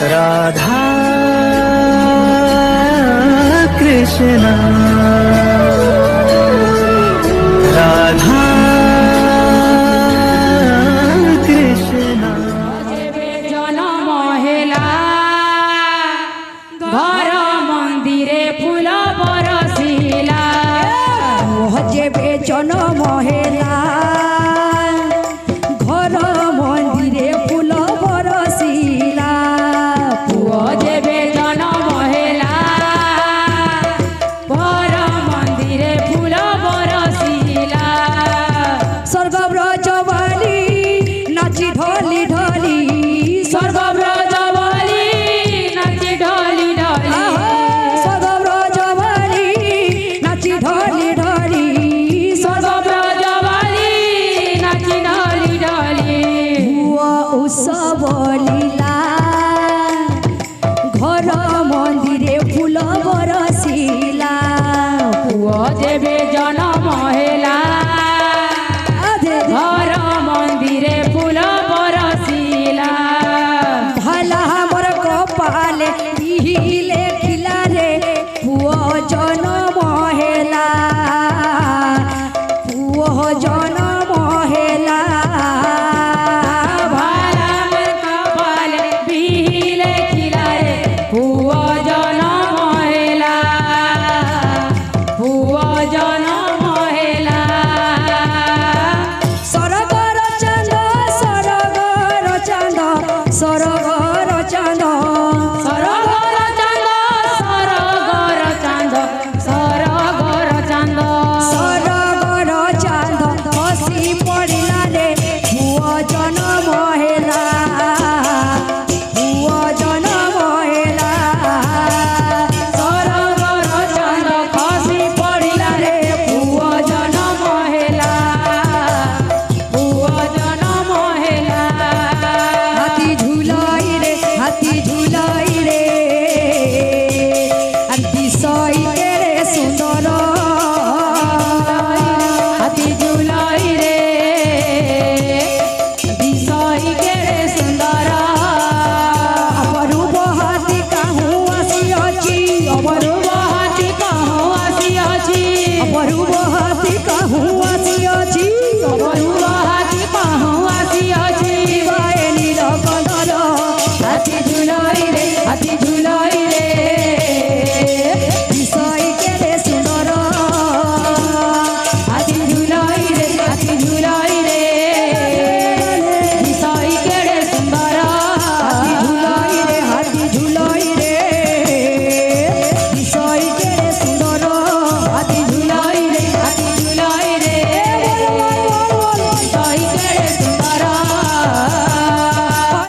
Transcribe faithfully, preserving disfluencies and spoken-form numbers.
राधा कृष्णा, राधा कृष्णा। जनम हेला घर मन्दिरे फूल बरसिला। मोह जेबे जनम हेला घर मन्दिरे फूल बरसिला। पुओ जेबे जनम हेला घर मन्दिरे फूल बरसिला। स्वर्ग ब्रजवाली नाची ढली ढली। स्वर्ग ब्रजवाली नाची ढली ढली। आहा, स्वर्ग ब्रजवाली नाची ढली ढली। स्वर्ग ब्रजवाली नाची ढली ढली। हुआ उसबली